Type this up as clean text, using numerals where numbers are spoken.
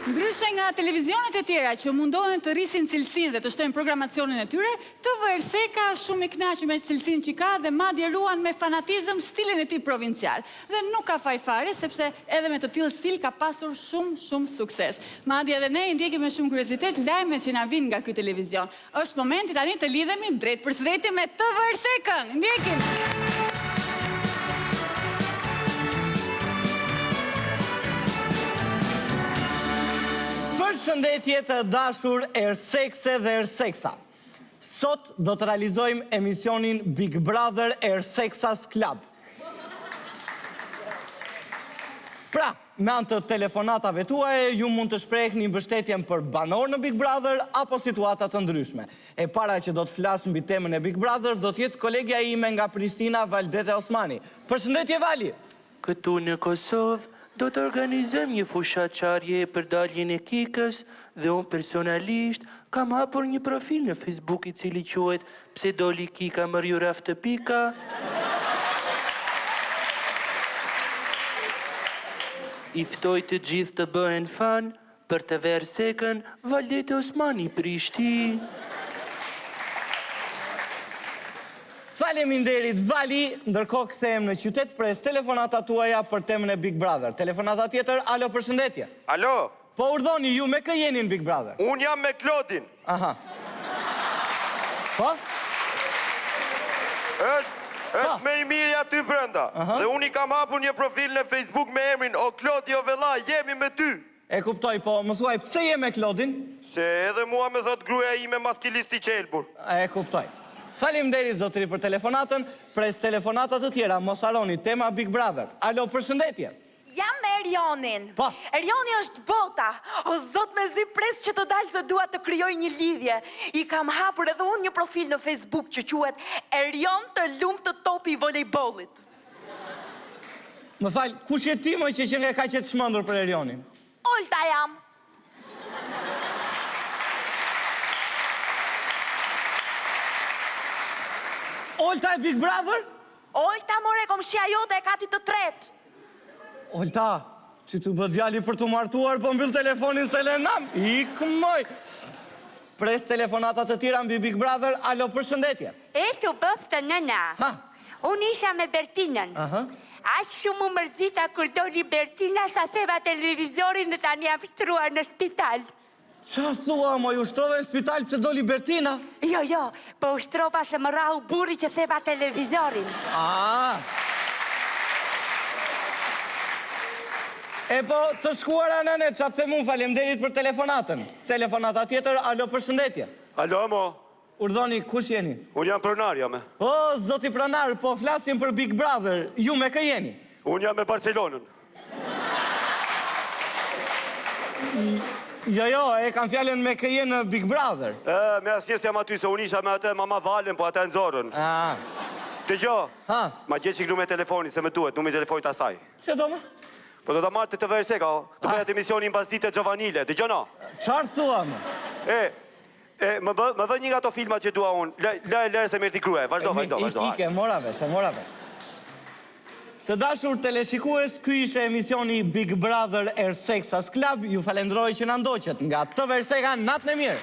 Ndryshe nga televizionet e tjera që mundohen të rrisin cilësinë dhe të shtojnë programacionin e tyre, TV Erseka është shumë i kënaqur me cilësinë që ka dhe madje ruan me fanatizëm stilin e tij provincial. Dhe nuk ka faj fare sepse edhe me të tillë stil ka pasur shumë shumë sukses. Madje edhe ne i ndjekim me shumë kuriozitet lajmet që na vijnë nga ky televizion. Është momenti tani të lidhemi drejtpërsëdrejti me TV Ersekën! Ndjekim! Përshëndetje të dashur Ersekse dhe Erseksa. Sot do të realizojmë emisionin Big Brother Erseksas Club. Pra, Me anë të telefonatave tuaja, ju mund të shprehni mbështetjen për banorë në Big Brother apo situata të ndryshme. E para që do të flasë mbi temën e Big Brother do të jetë kolegja ime nga Prishtina, Valdete Osmani. Përshëndetje Vali! Këtu në Kosovë do të organizojmë një fushatë qarje për daljen e Kikës dhe unë personalisht kam hapur një profil në Facebook i cili quhet Pse doli Kika mër ju raftë pika? I ftoj të gjithë të bëhen fan për TV Ersekën, Valdete Osmani Prishtinë. Faleminderit Vali, ndërkohë kthehem në qytet pres telefonatat tuaja për temën e Big Brother. Telefonata tjetër, alo përshëndetje. Alo. Po urdhoni, ju me kë jeni në Big Brother? Unë jam me Klodin. Aha. Po? Është është po. më i miri aty brenda. Dhe unë i kam hapur një profil në Facebook me emrin O Klodi o vella, jemi me ty. E kuptoj, po më thuaj pse je me Klodin? Se edhe mua më thotë gruaja ime maskilist i qelbur. E kuptoj. Faleminderit zotëri për telefonatën. Pres telefonata të tjera, mos harroni tema Big Brother. Alo, përshëndetje. Jam me Erionin. Po. Erioni është bota. O zot mezi pres që të dalë se dua të krijoj një lidhje. I kam hapur edhe unë një profil në Facebook që quhet Erion të lumtë topi i volejbollit. Më fal, kush je ti moj që qenke kaq e çmendur për Erionin? Olta jam. Olta e Big Brother? Olta more komshia jote e katit të tretë. Olta, që t'u bë djali për t'u martuar, po mbyll telefonin se le nam. Ik moj. Pres telefonata të tjera mbi Big Brother. Alo, përshëndetje. E t'u bëftë nëna. Ha. Unë isha me Bertinën. Aha. Aq shumë u mërzita kur doli Bertina sa theva televizorin dhe tani jam shtruar në spital. Ça thua moj, u shtrove në spital pse doli Bertina? Jo, jo, po u shtrova se më rrahu burri që theva televizorin. Ah. E po, të shkuara nëne, ça të them unë, faleminderit për telefonatën. Telefonata tjetër, alo përshëndetje. Alo, mo. Urdhoni, kush jeni? Unë jam pronar, jam. O, zoti pronar, po flasim për Big Brother. Ju me kë jeni? Unë jam me Barcelonën. Jo, jo, e kam fjalën me kë je në Big Brother. E, me asnjë s'jam aty, se unë isha me atë mama Valen, po atë e nxorën. Ah. Dëgjo, Ha. ma gjej çik numrin e telefonit, se më duhet, numri i telefonit asaj. Ç'e do më? Po do ta marr te TV Erseka, o. Të bëj atë emisionin mbasdite Giovanile, dëgjo no. Çfarë thua më? E, E, më bë, më vë një nga ato filmat që dua unë. Lë, lë, lëre se më erdhi gruaja. Vazhdo, vazhdo, vazhdo. Ik, ik, e mora vesh, e mora vesh. Të dashur teleshikues, ky ishte emisioni Big Brother Erseksas Club. Ju falenderoj që na ndoqët nga TV Erseka, natën e mirë.